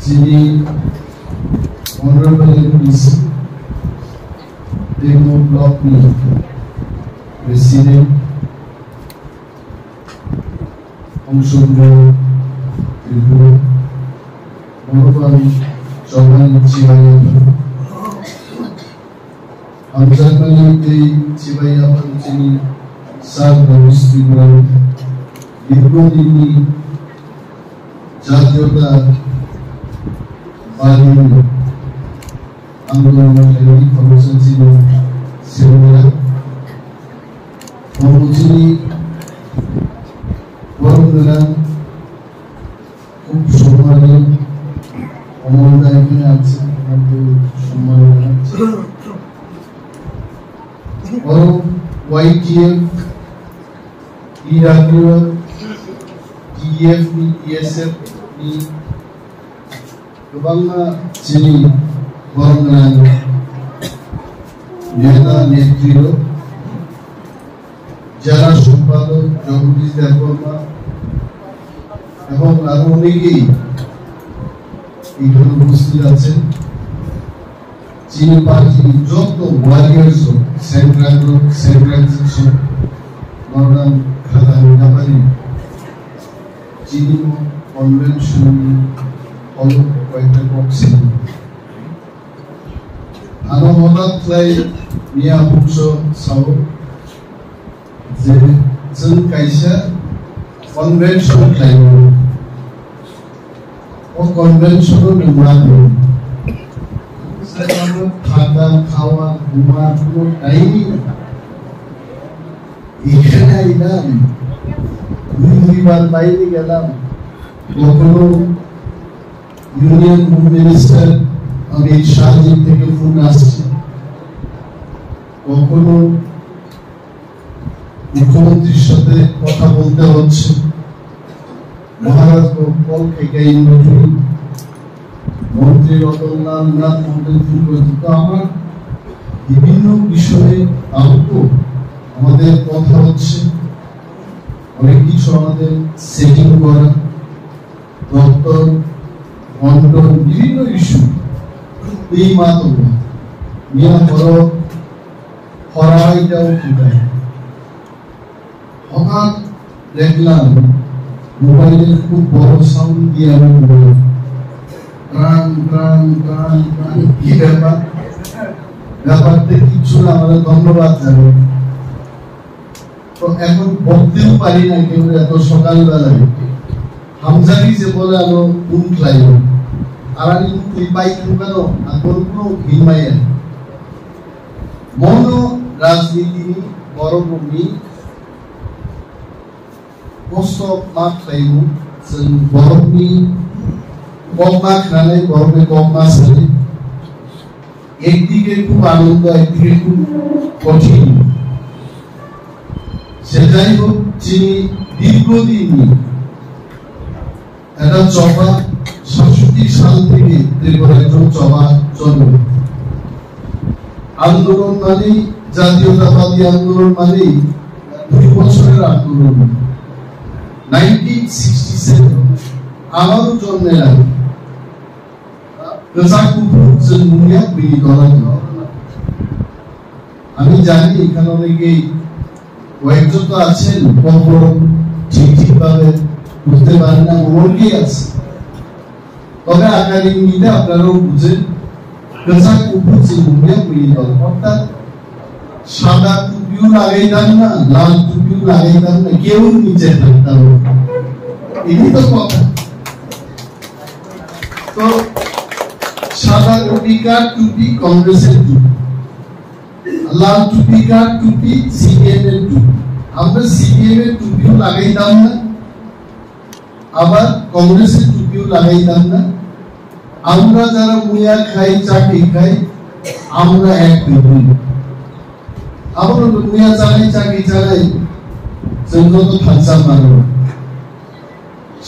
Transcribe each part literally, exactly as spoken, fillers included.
Chini Honorable M P C, Tengmo Block ni President, Ongsungo Tripura, Honorable Chobani Chibai, Hamjakmani tei Chibai Yaphang chini Sir Ramesh Tripura, Tripura nini Jatiyota Party ni Andolon Rally Commission chini Senior Committee ni Borok Gwnang Khub Somani Omol Dai Khe Ang Sing Khe Ang Twi Somani Gwnang Oro Y T F, T W F, T D F ni, T S F ni kwbangma chini borok gwnang neta netrirok, jara sompado Jagadish Debbarma ebong aro onekei ekhane uposthit achen. Chini party ni joto warriors rok, Sengkrak rok, Sengkrak rok, Northern Khatani Napari, chini convention ni holo koita kok sini. Ano hodak khlai miya bukso sao, je chwng kaisa convention khlaio. O convention-o nwng ma twi. Saimanno thaka, khawa, huma, kuno time-i. এখানে আইলাম, দুই দুইবার বাইরে গেলাম, কখনো union home minister Amit শাহজির থেকে ফোন আসছে, কখনো মুখ্যমন্ত্রীর সাথে কথা বলতে হচ্ছে। মহারাজ কল থেকে ইন্দ্রজুড়ি মন্ত্রী রতনলাল নাথ মন্ত্রী ফোন করেছে। তো আমার বিভিন্ন বিষয়ে আহত, আমাদের কথা হচ্ছে, অনেক কিছু আমাদের সেটিং করা, দপ্তর বন্টন, বিভিন্ন ইস্যু। এই মাধ্যমে নিয়ে বড় হরাইটাও ফুটায়। হঠাৎ দেখলাম মোবাইলে খুব বড় সাউন্ড দিয়ে আমি বললাম, "ট্রাং, ট্রাং, ট্রাং, ট্রাং।" কি ব্যাপার? ব্যাপারটা কিচ্ছু না, আমরা ধন্যবাদ জানাই। তো এখন বলতেও পারি না কেউ এত সকালবেলায়। হামজানি যে বলে আলো কোন ক্লাইমেট, আর আমি তুই পাই কেন, আর কোন কোনো হিমায়। Mono rajniti ni borok rokni kosto ma khlaimu, chwng borokni kok ma khnanai, borokni kok ma sanai. Ekdike khub anondo, ekdike khub kothin. Se jai hok, chini dirgho dinni Eta choba সাতষট্টি সাল থেকে ত্রিপুরায় একজন choba চলবে। আন্দোলন মানে জাতীয়তাবাদী আন্দোলন মানে দুই বছরের আন্দোলন। নাইনটিন সিক্সটি সেভেন, আমারও জন্মের আগে। Kwchak kuphur chwng nungya bini tola ni. আমি জানি এখানে অনেকেই কয়েকজন তো আছেন, কখনো ঠিক ঠিকভাবে বুঝতে পারেন না, অনেকেই আছে। তবে আকার ইঙ্গিতে আপনারাও বুঝেন, kwchak kuphur chwng nungya bini tola. অর্থাৎ সাদা টুপিও লাগাইতাম না, লাল টুপিও লাগাইতাম না, কেউ নিচে থাকতাম না। এটাই তো কথা। তো সাদা টুপি কার টুপি? কংগ্রেসের টুপি। লাল টুপি কার টুপি? সিপিএম এর টুপি। আমরা সিপিএম এর টুপিও লাগাইতাম না, আবার কংগ্রেসের টুপিও লাগাইতাম না। আমরা যারা মুয়া খাই, চাকরি খাই, আমরা এক হই। আমরা মুয়া চালাই, চাকরি চালাই, চন্দ্র তো থাকতাম পারবো।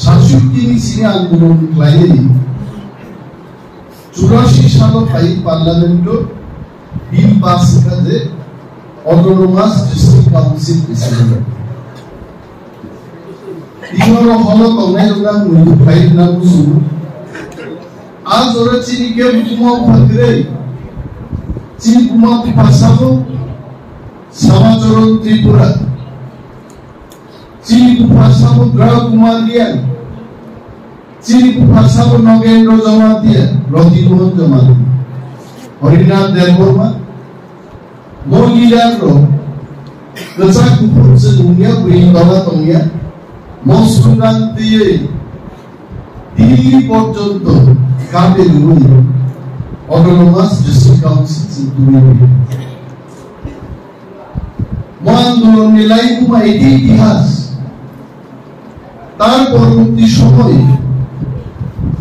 সাতষট্টি ni sini আন্দোলন khlaiwi churashi salo phai parliament o bill pass wngkha je autonomous district council hisabe. Tini oro holo tongnai rok ang mui phai rwna muchungo. A jora chini kebo buma bupha kwrwi, chini buma bupha sabo Samacharan Tripura, chini bupha sabo Grau Kumar Riang, chini bupha sabo Nogendra Jamatia, Roti Mohan Jamatia, Harinath Debbarma, Mo leader rok kwchak kuphur chwng wngya, bwrwi tola tongya, mo slogan twiwi Delhi porjonto kape rwwi Autonomous District Council chwng twiwi. Mo andolonni laibuma iti itihas. তার পরবর্তী সময়ে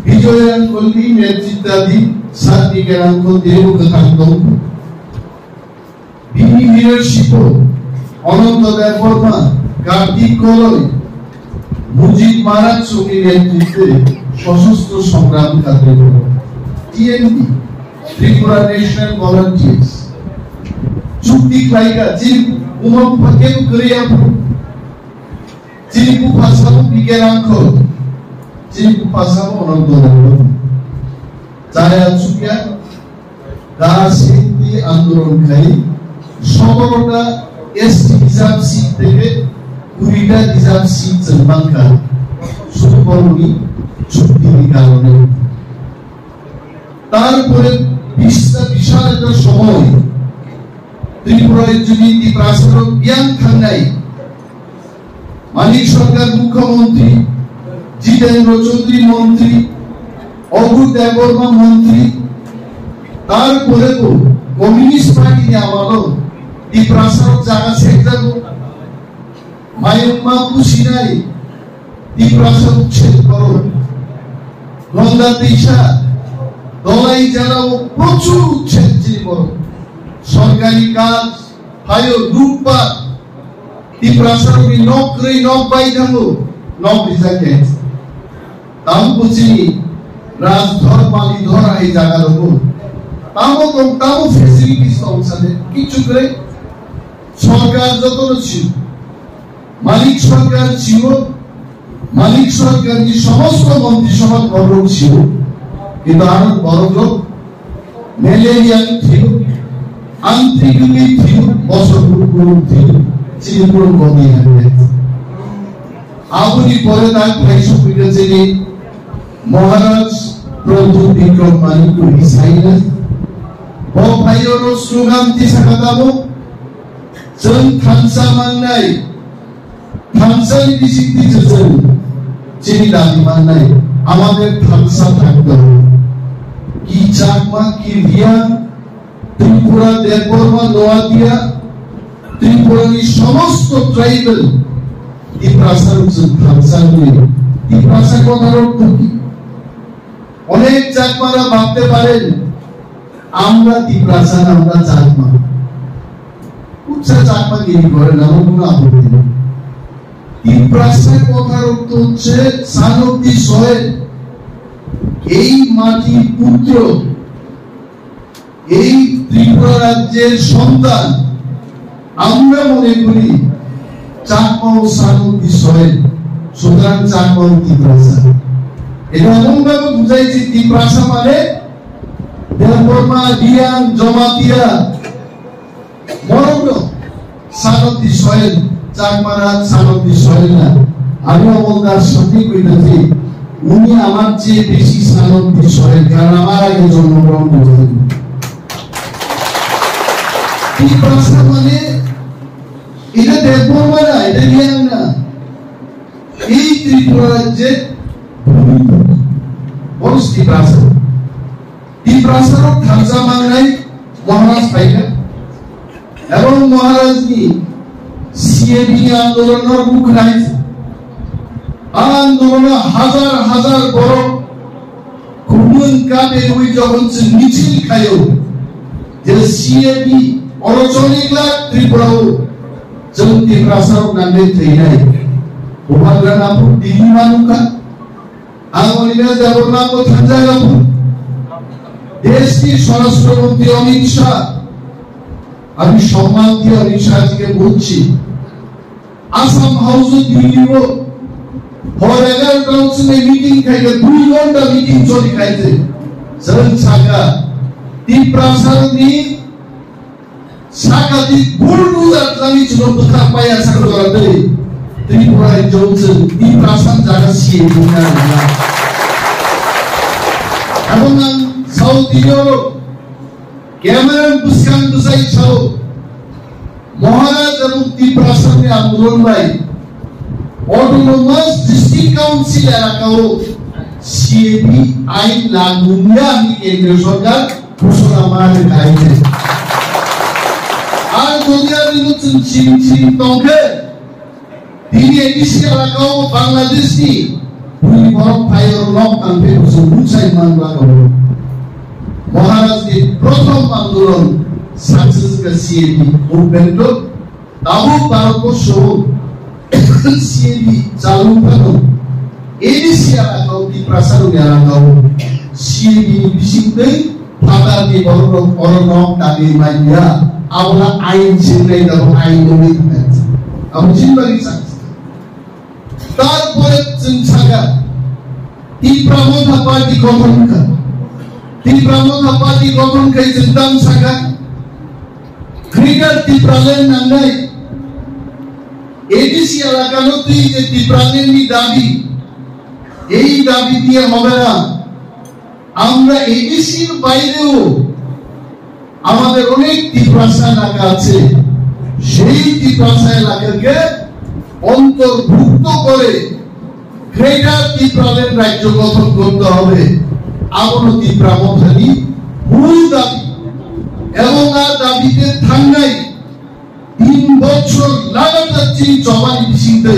বিজয় রাঙ্কলনি নেতৃত্বাধীন সার্বিক রাঙ্কল দেব তথা বিনি লিডারশিপ অনন্ত দেববর্মা, কার্তিক কলই, মুজিব মারাক সঙ্গে নেতৃত্বে সশস্ত্র সংগ্রাম কার্যক্রম টিএনভি, ত্রিপুরা ন্যাশনাল ভলান্টিয়ার্স চুক্তি খাইকা চিন উমম ফাকেম করিয়া Chini bupha sabo Bike Rangkhol, chini bupha sabo Ananto Rangkhol. Chaya chukya, da senti andolon khai, সতেরোটা এসটি রিজার্ভ সিট থেকে কুড়িটা রিজার্ভ সিট জন্মাঙ্কা, শুধু বলনি চুক্তির কারণে। তারপরে বিশটা বিশাল একটা সময় ত্রিপুরার যদি ত্রিপ্রাসারক বিয়ান থাংনাই মানিক সরকার মুখ্যমন্ত্রী, জিতেন্দ্র চৌধুরী মন্ত্রী, অভূত দেববর্মা মন্ত্রী, তারপরে তো কমিউনিস্ট পার্টি আমারও ত্রিপ্রাসারক জায়গা ছেড়ে যাবো। মায়ুমা কুশিনাই ত্রিপ্রাসারক ছেড়ে করো। গঙ্গা তৃষা, দলাই জেলাও প্রচুর উচ্ছেদ চিনি করো। সরকারি কাজ, হায়ো রূপপাত, Tiprasa rokni nok kwrwi nok bai thango, nok rijak khe. Tamo bo chini Rajdhor, Malidhor hai jaga rogo. Tamo tong, tamo facilities tong sade, kichu kwrwi. Sorkar jotono sio. Malik sorkar sio. Manik Sarkarni somosto montri sobha borok sio, kintu aro borok rok malaria thio, antibiotic thio, bosor buruk buruk thio, chini burok bodi hande. Aboni pore tak phai sopika chini Maharaj Pradhyut Bikram Manik ko hisaina. Bo phaio no slogan tisa katamo, chwng thansa mangnai, thansani bisingtwi chwng chini dabi mannai, amader thansa thangwi tongo. Ki Chakma, ki Riang, Tripura, Debbarma, Noatia, Tripurani somosto tribal Tiprasa rok chwng thansa hwnwi. Tiprasa kotharok thwngwi. Onek Chakmara bhabte paren, আমরা তিপ্রাসা না, আমরা চাকমা। উচ্চা চাকমা গিরি করে না, আমার কোনো আপত্তি নেই। তিপ্রাসা কথার অর্থ হচ্ছে son of the soil। এই মাটির পুত্র, এই ত্রিপুরা রাজ্যের সন্তান। আমরা মনে করি চাকমা ও son of the soil, সুতরাং চাকমা ও তিপ্রাসা। এটা এমনভাবে বুঝাই যে তিপ্রাসা মানে দেববর্মা, রিয়াং, জমাতিয়া, মরণ, son of the soil, চাকমারা son of the soil না। আমি অমলদার সঠিক কইতেছি, উনি আমার চেয়ে বেশি son of the soil, কারণ আমার আগে জন্মগ্রহণ করেছেন। তিপ্রাসা মানে এটা দেববর্মা না, এটা রিয়াং না। এই ত্রিপুরা রাজ্যে ভূমিপুত্র, বংশ তিপ্রাসা। তিপ্রাসারও ধারজা মাংনাই মহারাজ পাইকা। এবং মহারাজনি সিএবি আন্দোলনর মুখ নাই। আন্দোলন হাজার হাজার বড় Khumung kape rwi jokhon chwng michil khaio, je C A B oro choliglak Tripura o chwng Tiprasa rok nangwi thwinai. Bubagra naphuk Delhi manukha, ang Animesh Debbarma bo thangjak naphuk. Desh ki Swarashtra Mantri Amit Shah, ami somman diye Amit Shah ji ke bolchi, Assam House o Delhi o hor egarota o chwngwi meeting khaikha, dui ghonta meeting choli khaikhe. Chwng sakha, Tiprasarokni sakha di bulldozer tlangwi chwngno bwthar paiya sakha jora twi Tripura rajyo chwng Tiprasa jaga C A D na rwna. Abo nang South India ro camera bwskang bwsai sao. Maharaj ebong Tiprasani andolon bai Autonomous District Council elakao C A D ain lagu wngya hwnwi kendriya sorkar ghosona ma rwkha. Ang jodi ani no chwng chini chini tongkhe, tini A D C elakao Bangladesh ni bui borok phai oro nok tangphai bwswk buchai man lago. Maharaj ni prothom andolon success ka C A D movement o tabuk Bharat borsho C A D chalu phano A D C elakao Tiprasa rok elakao C A D ni bisingtwi phatar ni borok rok oro nok tangwi manya, abola ain sinai dabo ain nungwi thangkha. Abo chini bagwi sakha. Tarpore chwng sakha, Tipra Motha Party gothon kha. Tipra Motha Party gothon khai chwng tamo sakha, Greater Tipraland nangnai, A D C elakano twi je Tipraland ni dabi, ei dabi diye hobe na. আমরা এডিসির বাইরেও আমাদের অনেক তিপ্রাসা এলাকা আছে, সেই তিপ্রাসা এলাকাকে অন্তর্ভুক্ত করে গ্রেটার তিপ্রাল্যান্ড রাজ্য গঠন করতে হবে। Abono Tipra Mothani mul dabi, ebong a dabi te thangnai tin bochor lagatar chini chobani bisingtwi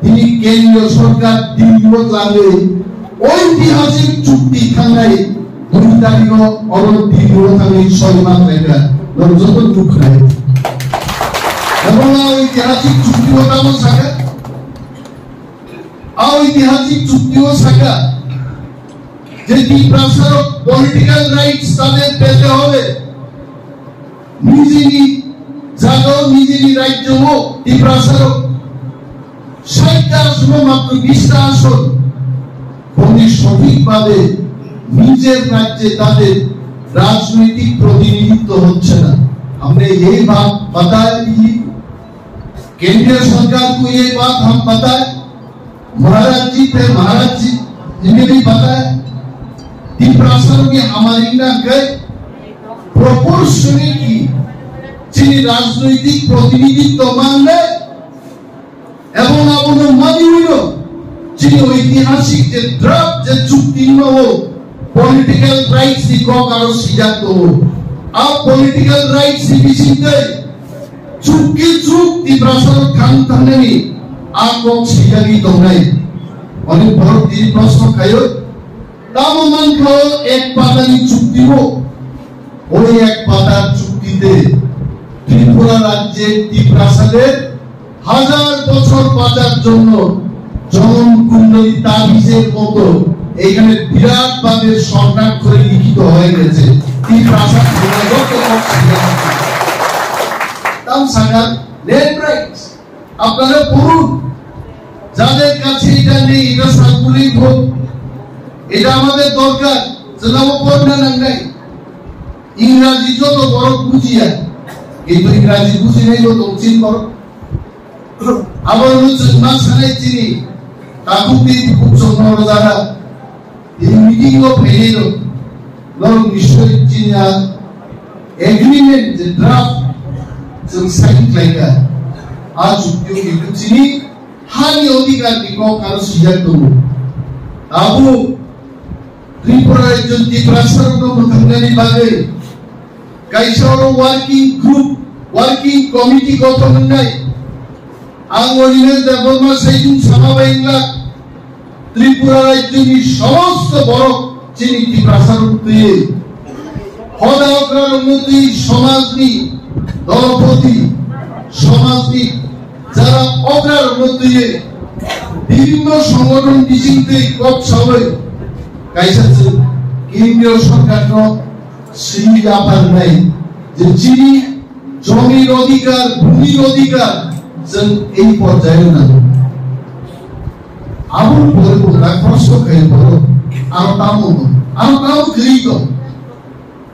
tini kendriyo sorkar Dilli o tlangwi oitihasik chukti thangnai dui tarikh o oro Dilli o thangwi soi ma khlaikha, norok joto nukhnai. Ebong a oitihasik chukti o tamo sakha, a oitihasik chukti o sakha, যে তিপ্রাসারক political rights তাদের পেতে হবে। নিজেরই জায়গাও, নিজেরই রাজ্যও তিপ্রাসারক ষাটটা আসনে মাত্র বিশটা আসন, ফলে সঠিকভাবে নিজের রাজ্যে তাদের রাজনৈতিক প্রতিনিধিত্ব হচ্ছে না। हमने ये बात बताया भी, केंद्रीय सरकार को ये बात हम बताए, महाराज जी थे, महाराज जी, इन्हें भी बताया। Tiprasa rokni hamari wngna hwnkhe proportionally chini rajnoitik protinidhitto mangnai, ebong abono maniwino chini oitihasik je draft je chukti no political rights ni kok aro sijak tongo. A political rights ni bisingtwi chukki chuk Tiprasa rok thang thangnani a kok sijagwi tongnai. Oni borok tini proshno khaio, tamo mankha o ek patani chukti o, oi ek patar chuktite Tripura rajye Tiprasader হাজার বছর বাঁচার জন্য জনম কুণ্ডলী তাবিজের মতো এখানে বিরাটভাবে স্বর্ণাক্ষরে লিখিত হয়ে গেছে। তিপ্রাসা যোগাযোগ এবং শিলালিপি। তাম সাকার ল্যান্ড রাইটস। আপনারা পড়ুন, যাদের কাছে এটা নেই, এটা সার্কুলেট হোক, এটা আমাদের দরকার। জনাব পড়না নাঙ্গাই, ইংরাজি যত বড় বুঝিয়া, কিন্তু ইংরাজি বুঝি নাই তো দক্ষিণ বড়। Abo no chwng ma sanai chini takhuk tei bukhuk chwng no rwjak kha. Tini meeting o phainai rok, norok ni soi chini a agreement je draft chwng sign khlai kha. A chukti o kintu chini hani odhikar ni kok aro swijak tongo. Tabuk Tripura rajyo Tiprasa rok no mwthangna ni bagwi kaisa oro working group, working committee gothon wngnai. Ang Animesh Debbarma saichung sama bai wngla, Tripura rajyoni somosto borok chini Tiprasa rok twiwi, hoda okra rokno twiwi somajni dolpoti, somajni jara okra rokno twiwi bibhinno songothon bising twi kok sawi kaisa chwng kendriyo sorkarno swi yapharnai je chini jomir odhikar, bhumir odhikar chwng ei porjaio nango. Aboni pore bo tak proshno khai borok, aro tamo hwn? Ang tamo kwrwi tong.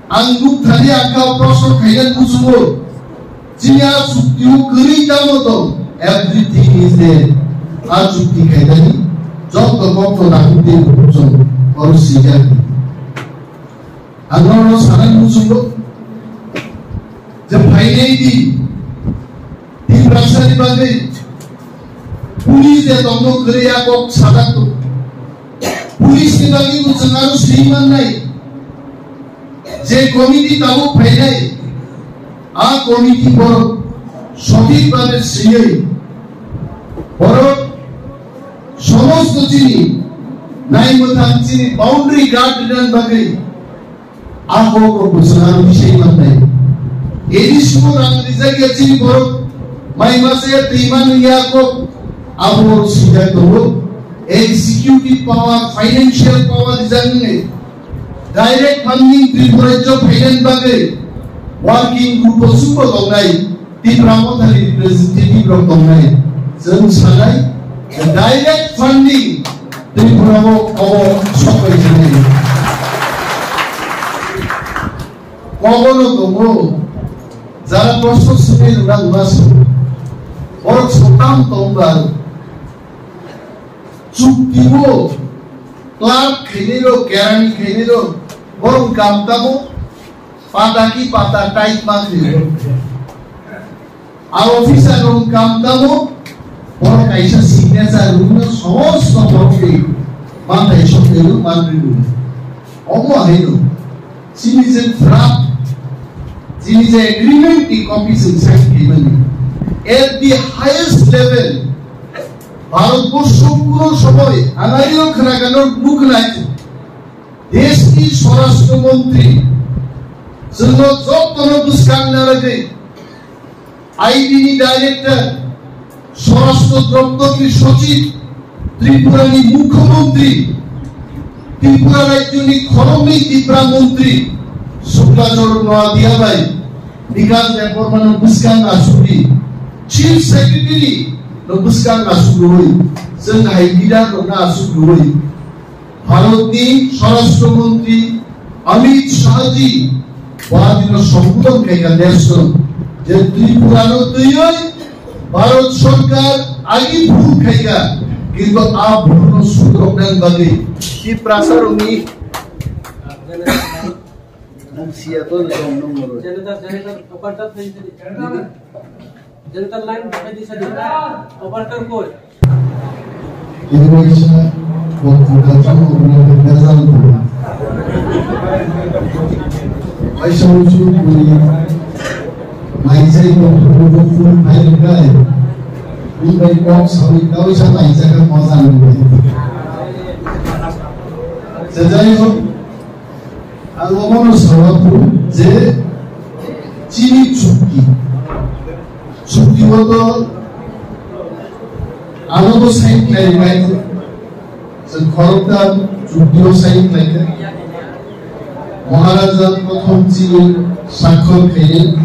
Ang nuk thani ang kha proshno khaina muchungo. Chini a chukti o kwrwi tamo tong. Everything is there. A chukti khainani joto kokno dakhuk tei bukhuk chwng oro swijak. Ang norokno sanani muchungo je phainai di Tiprasani bagwi police de tongno kwrwi a kok sajak tong. Police ni bagwi bo chwng aro swi mannai. Je committee tabuk phainai, a committee borok sothik bhabe swiwi borok somosto chini nai mwthang chini boundary guard rwna bagwi a kok rok bo chwng aro bisai mannai. A D C o rang rijak ya chini borok mai masa ya twi man ya kok abo borok swijak tongo. Executive power, financial power rijak nini direct funding Tripura rajyo phainani bagwi working group o chwngbo tongnai, Tipra Mothani representative rok tongnai. Chwng sanai, direct funding Tripura o obo sokbai sanai. Kobono tongo, jara proshno swngwi rwna wngma se. Borok sotam tongba chukti o clerk khainai rok, kerani khainai rok, borok kam tamo pata ki pata type ma khaio. A officer rok kam tamo borok kaisa signature rwino somosto borok ni mantai sokni rw manri rw. Omo haino chini je draft, chini je agreement ni copy chwng sign khaimani at the highest level. Bharatborsho puro somoi anarino khwnagano nukhnai deshni swarashtra montri chwngno jotono bwskang narwgwi I B ni director, Swarashtra Doptor ni Sochib, Tripura ni Mukhyamantri, Tripura rajyo ni khoroknwi Tipra Montri, Suklachor Noatia bai, Bikas Debbarma no bwskang asugwi, Chief Secretary no bwskang asugwi, chwng hai leader rok no asugwi, Bharatni Swarashtra Montri Amit Shah ji bo adino sombodhon khaikha deshno je Tripura no twiwi Bharat Sarkar agi bhul khaikha, kintu a bhul no sudrokna bagwi Tiprasa rokni nang siya to jom nang moro. Janitor, janitor, operator, janitor. Janitor line, janitor, operator koi. Ini bisa buat kita tahu, ini berjalan terus. Aisyah lucu, ini main saya itu, ini pun main guy. Ini baik kok, sorry, kau bisa main saya kan mau sana. Sejak itu, Ang omono sawa phuru je chini chukti, chukti o to ano bo sign khlai bai, chwng khoroktham chukti o sign khlai kha. Maharaja prothom chini sakhor khaini,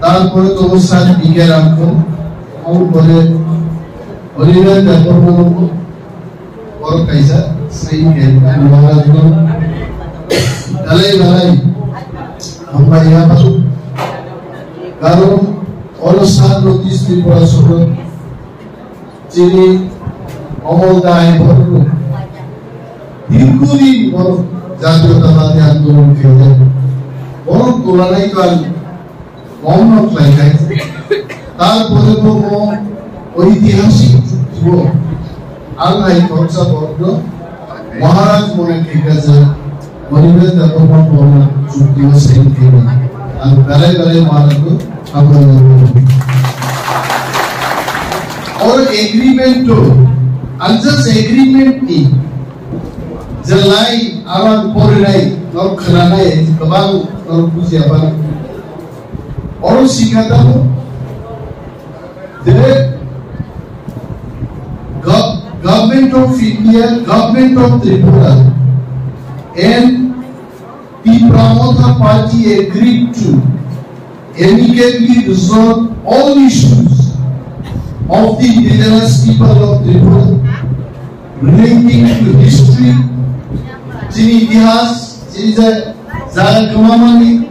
tarpore to Sir B K Ramkho, tarpore Oliver Debbarma. Borok kaisa sign khe Maharaj no belai belai hambai ya basu. Karon oro sa notice Tripura sohor chini Amol Dai borok dirghodin borok jatiyotabadi andolon khe borok dolanai kal Komno khlai khai. Tarpore bo mo oitihasik chukti o ang hai khoroksa borokno Maharaj mone khaikha je Moniben Debbarma borokno chukti o sign khaina. Ang belai belai Maharaj no hambai rw. Or agreement o, ang just agreement ni je line aro ang porinai, norok khwnanai, kwbang norok bujiya phano. Oro sikha tamo je Gov-, Government of India, Government of Tripura and Tipra Motha Party agreed to amicably resolve all issues of the indigenous people of Tripura relating to history, Chini itihas, chini je jaga kwmamani,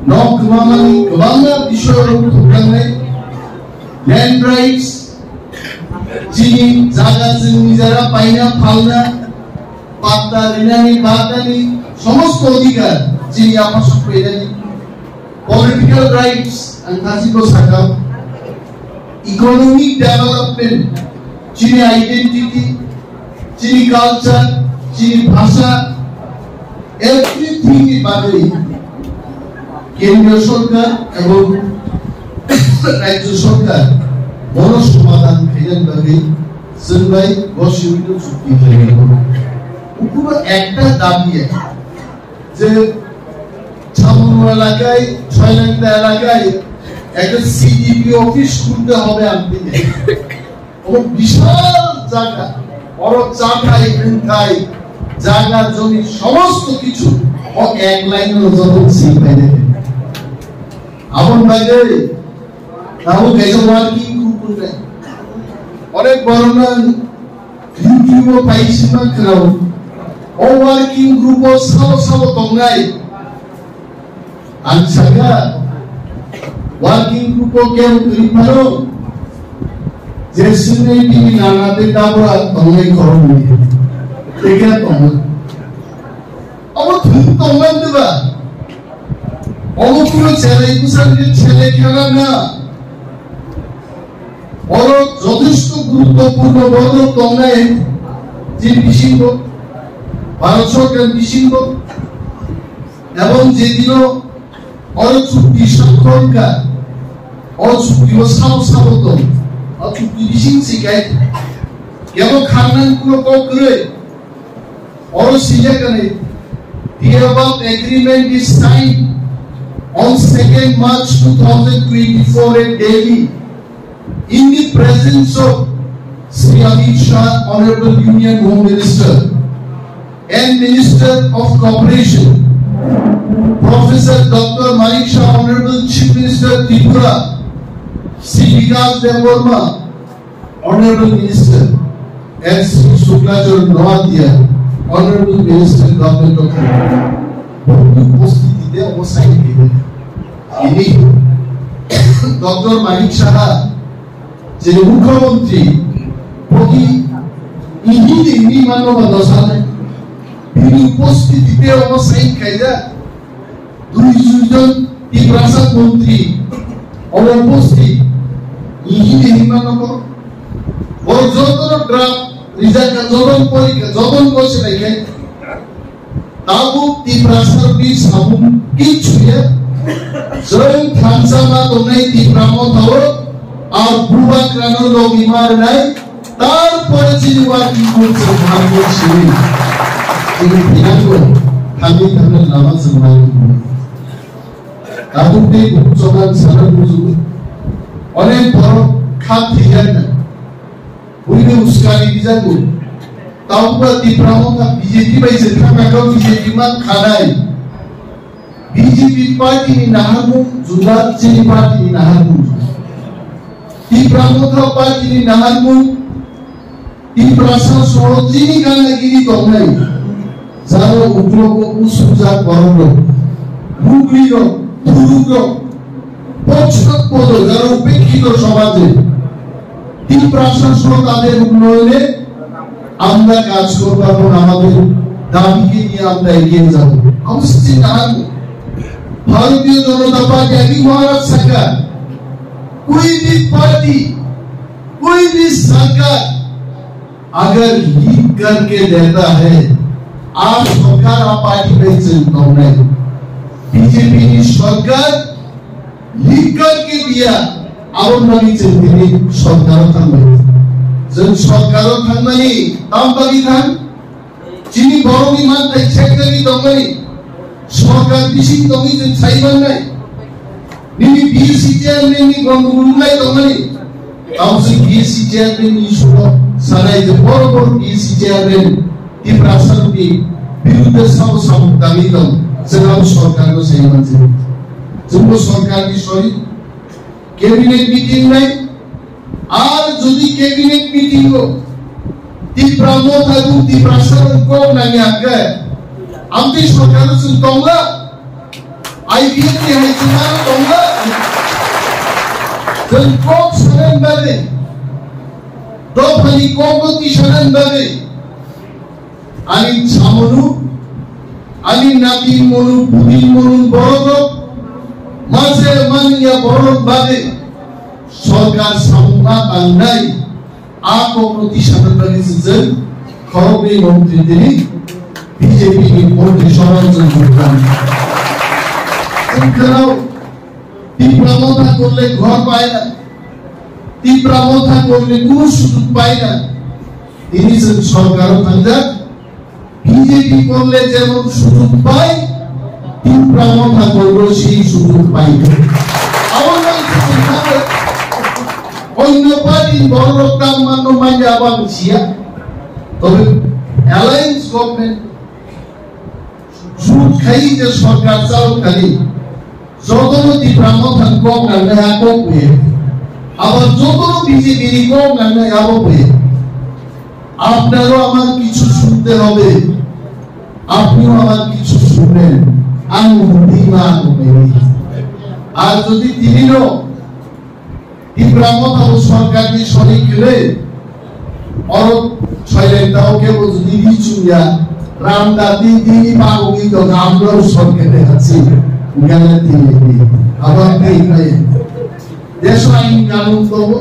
nok kwmamani, kwbangma bisoy rok thwkjaknai, land rights, chini jaga chwng nijara paina phalna, patta rinani, batani, somosto odhikar chini yapha sok painani. Political rights, ang khasi ko sakha, economic development, chini identity, chini culture, chini bhasha, everything ni bagwi kendriya sorkar ebong rajya sorkar bono somadhan khainani bagwi chwng bai bo simi no chukti khlainai. Ukuno ekta dabi je Chamunu elakaয়, Chhailangta elakaয় একটা CDP office খুলতে হবে আনতে। ও বিশাল জায়গা, বড় চাটাই, উঠাই, জায়গা, জমি, সমস্ত কিছু ও এক লাইনে নজর সিল পাই দেবে। Aboni bagwi tabuk kaisa working group wngnai. Onek borokno YouTube o paisima khwnao. O working group o sabo sabo tongnai. Ang sakha, working group o kebo kwrwi phano, je swngnai bini nana tei tabura tongnai khoroknwi. Tei khe tongo. Obo thwng tongmani ba? Obo kuno chelai bwsakni chelai khana na? Oro jothesto guruttopurno borok tongnai je bisingo, Bharat Sorkar bisingo, ebong je dino oro chukti swakkharkha, o chukti o sabo sabo tong, o chukti bising se kai, kebo kharnani kuno kok kwrwi. Oro swijak kani, the above agreement is signed on second March two thousand twenty-four at Delhi in the presence of Shri Amit Shah, Honorable Union Home Minister and Minister of Cooperation, Professor Doctor Manik Shah, Honorable Chief Minister Tripura, Shri Bikash Debbarma, Honorable Minister, and Shri Shukla Charan Noatia, Honorable Minister, Government of India. Boni upostitite obo sign khainai. Ini Doctor Manik Saha, je Mukhyamantri, boni ini de ini mano ba dosa nai. Bini upostitite obo sign khaijak. Dui jon Tiprasa montri obo uposthit, ihini himma nokho. Bo jotono draft rijak kha, jotono porikha, jotono gosi laikha. Tabuk Tiprasa rokni samung kichu ya. Join thansa ma tongnai Tipra Motha o, ar bubagrano logi ma rwnai. Tarpore chini working group se bhar ko chini. Chini thinango, thangwi thangna lama se nai. Tabuk tei buku chokan sana buju. Onek borok kha thiyakna. Buini uskani bijago. Tabuk ba Tipra Motha B J P bai se thangna kha B J P man khanai. B J P party ni naharmung juda, chini party ni naharmung juda. Tipra Motha party ni naharmung Tiprasa soho chini gana gini tongnai. Jaro uklogo usujak borok rok, bugri rok, thuruk rok, pochak podo jaro upekkito somaje Tiprasa soho tade ukloine আমরা কাজ করব এবং আমাদের দাবিকে নিয়ে আমরা এগিয়ে যাব। Ang sini ang Bharatiya Janata Party agi Maharaj saka, koi bhi party, koi bhi sarkar agar leak karke deta hai, aap sarkar aap party pe chun kaunai. B J P ni sarkar leak karke diya, aboni bagwi chwng tini sorkaro thangmani. Chwng sorkaro thangmani tam bagwi thang? Chini borokni manthai sekjagwi tongmani. Sorkar bising tongwi chwng sai mannai. Nini B S C chairman ni gondogol wnglai tongmani. Tamo se B S C chairman ni issue o sanai je boro boro B S C chairman Tiprasa ni birudde sabo sabo tangwi tong. Chwng abo sorkar no sai manjak. Chwng bo sorkar ni sori cabinet meeting nai. Ar jodi cabinet meeting o Tipra Motha bo Tiprasa rok kok nangya hwnkhe Amtwi sorkar chwng tongla, I P F T ni hai chwng ano tongla. Chwng kok sanani bagwi, dophani kokno tisanani bagwi, ani chamunu, ani natin munu, budin munu, borok rok, mase manya borok rok bagwi sorkar samung ma tangnai. A kokno tisana bagwi se chwng khoroknwi mantri tini B J P ni mantri sabha chwng jukjak. Chwng kheno Tipra Motha korle ghor pai na, Tipra Motha korle kunu sujug pai na. Tini chwng sorkaro thangjak, B J P korle jemon sujug pai, Tipra Motha korle sei sujug pai. Abo nang se chwng thangwi onno party ni borok rok tam manno manya abo ang siya. Tobe alliance government jut khai je sorkar chalo kali. Jotono Tipra Motha ni kok nangnai a kok bo ya. Abo jotono B J P ni kok nangnai abo bo ya. আপনারও আমার কিছু শুনতে হবে, আপনিও আমার কিছু শুনবেন। আমি মুদি মা। আর যদি তিনিও Tipra Motha bo sorkar ni sonik kele, oro soileng tao kebo jodi ri chungya, ram da di di ni bago ni to amrao sorkar de hatsi, gana di di, abar di nai. Deso ain kanun tobo,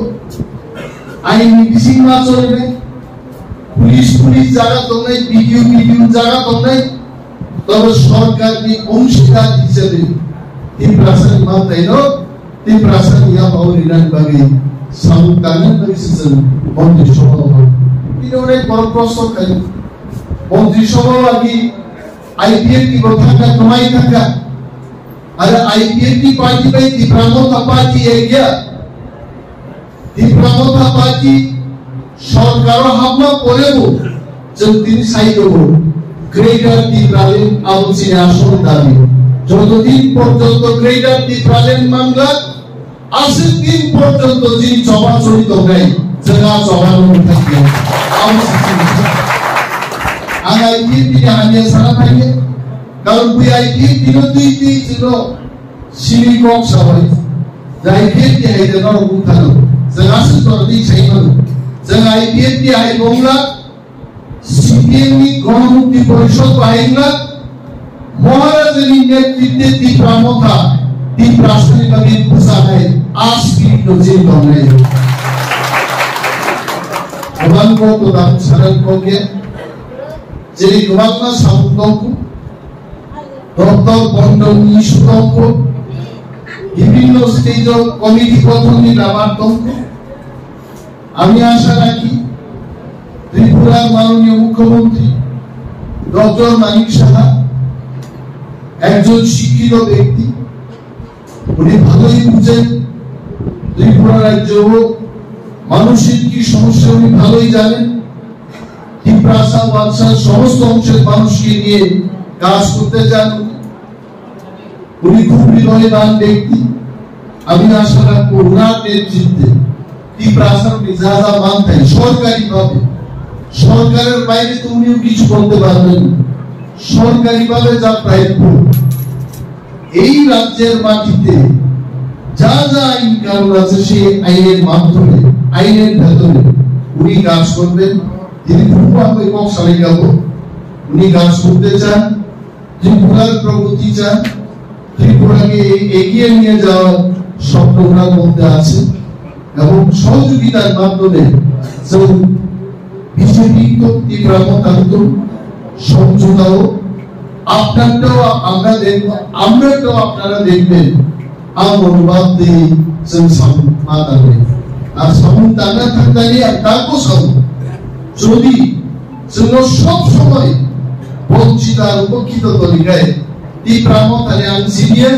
ain ni bising ma cholbe, police police jaga tongnai, B D O B D O jaga tongnai, tobo sorkar ni ongshidar hisabe Tiprasa ni mantai no, Tiprasa ni yapao rinani bagwi samung tangnani bagwi se chwng Montri Sabha o. Tini onek borok proshno khai, Montri Sabha o agi I P F T ni bo thangkha, kwmai thangkha. Are I P F T ni party bai Tipra Motha party ekya. Tipra Motha party sorkaro hapma porebo chwng tini sai tongo Greater Tipraland abo chini asol dabi. Jotodin porjonto Greater Tipraland mangla, aswk din porjonto chini choba choli tongnai, chwng a choba no mungkha khe. Abo se chini. Ang I P F T ni hamya sana thangya, karon bui I P F T no twi twi chwngno simi kok sabai. Jai I P F T ni hai de norok wngthano. Chwng aswk jora twi sai mano. Chwng I P F T ni hai wngla, C P M ni Ganamukti Porishad bahai wngla, Maharajani netritwe Tipra Motha, Tiprasani bagwi bwchanai, a spirit no chini tongnai. Kwbang kok to dam sanan kok ya, chini kwbangma samung tongkhu. Doctor Bondong ni sutongkho, বিভিন্ন stage o committee gothon ni bepar tongkho. আমি আশা রাখি ত্রিপুরার মাননীয় মুখ্যমন্ত্রী ডক্টর মানিক সাহা একজন শিক্ষিত ব্যক্তি, উনি ভালোই বুঝেন ত্রিপুরা রাজ্য ও মানুষের কি সমস্যা, উনি ভালোই জানেন। তিপ্রাসা ওয়ানসার সমস্ত অংশের মানুষকে নিয়ে কাজ করতে চান। উনি খুব হৃদয়বান ব্যক্তি। আমি আশা রাখবো ওনার নেতৃত্বে তিপ্রাসার যা যা মানতাই সরকারিভাবে, সরকারের বাইরে তো উনিও কিছু করতে পারবেন না, সরকারিভাবে যা প্রাপ্য এই রাজ্যের মাটিতে যা যা আইন কানুন আছে, সেই আইনের মাধ্যমে, আইনের ভেতরে উনি কাজ করবেন। তিনি পূর্বাঙ্গে কক্সালে যাব, উনি কাজ করতে চান, ত্রিপুরার প্রগতি চান, ত্রিপুরাকে এগিয়ে নিয়ে যাওয়ার স্বপ্ন ওনার মধ্যে আছে। এবং সহযোগিতার মাধ্যমে যেমন বিজেপি তো ত্রিপুরা মতান্ত সমঝোতাও আপনারটাও আমরা দেখব, আমরাটাও আপনারা দেখবেন। Ang monobab de chwng samung ma tangnai. Ang samung tangna thangtani ang tako samung. Jodi chwngno sob somoi bonchito ar upokhito tonikai, Tipra Mothani ang senior,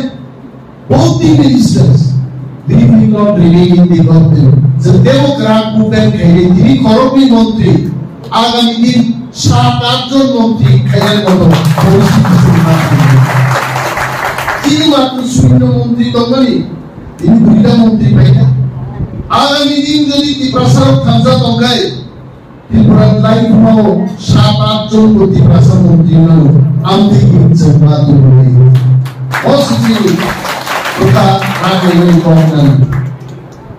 both the ministers, we will not remain in the government. Chwng tebo kwrak movement khainai, tini khoroknwi montri, agami din sat at jon montri khainani moto poristiti chwng ma tongwi. Chini matwr shunyo montri tongmani, tini duita montri paikha. Agami din jodi Tiprasa rok thansa tongkhai, Tripura lai phano sat at jon bo Tiprasa montri nangkho. Amtwi hinsa ma tubui. O sisi kota rakhai kong nani.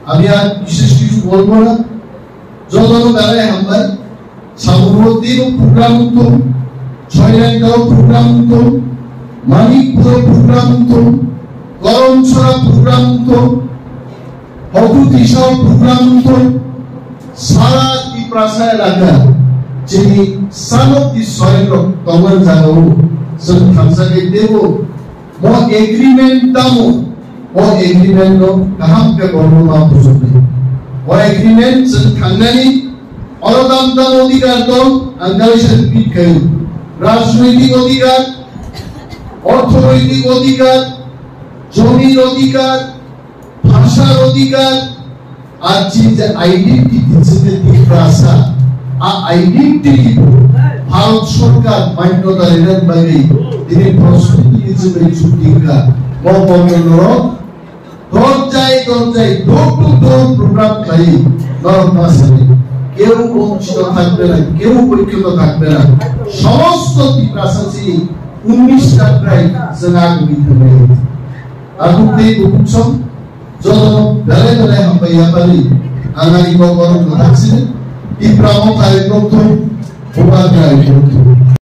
Ami ar bishesh kichu bolbo na. Jotono belai hambai. Saburmati o program wngthung, Soilangta o program wngthung, Manikpur o program wngthung, Karamchara program wngthung, Hokutisa o program wngthung, sara Tiprasa elaka, chini sanok ti soil rok tongnani jaga o, chwng thansa khe teibo Mo agreement tamo, o agreement no kaham khe borokno ma bujuknai. O agreement chwng thangnani, oro tam tam odhikar dol, ang kaisa repeat khaio. Rajnoitik odhikar, orthonoitik odhikar, jomi odhikar, bhasha odhikar, Ar chini je identity chini Tiprasa, a identity bo Bharat Sorkar manyota rwna bagwi tini prosperity ni chini chukti wngkha. Bo bondon norok dorjai dorjai door to door program khlai norok ma sani. Keu bonchito thakbe na, keu boikhoto thakbe na. Somosto Tiprasa chini unnish ta prai chwng agumi thangbai. Akhuk tei bukhuk song Joto belai belai hambai yapari, ang ani kok borok kwthak sini, Tipra Motha ni kokthum, Bubagra ni kokthum.